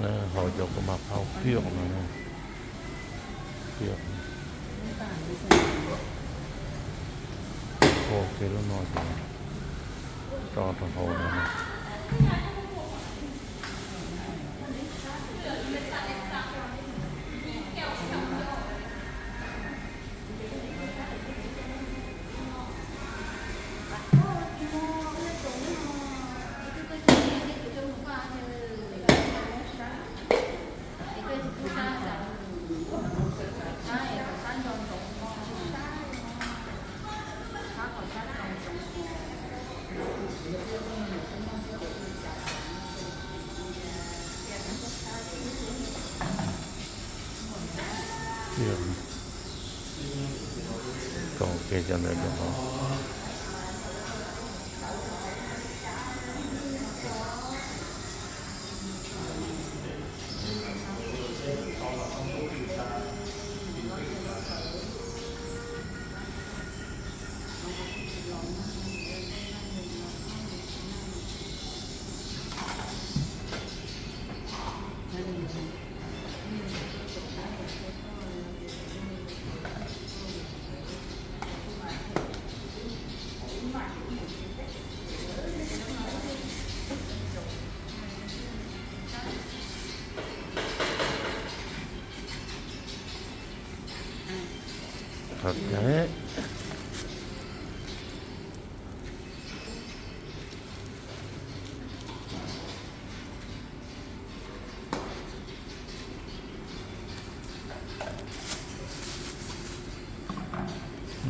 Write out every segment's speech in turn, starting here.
Haus cov kuv mas phau pioj no, pioj, ua kiag lub no ces tso rau hauv no. Kaus kiag cov ntawd rau hauv.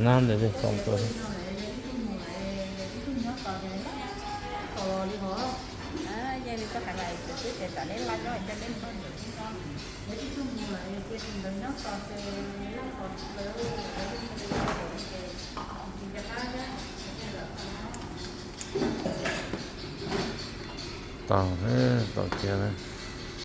Nab ntawd xoo tua. Tau, tau kiag.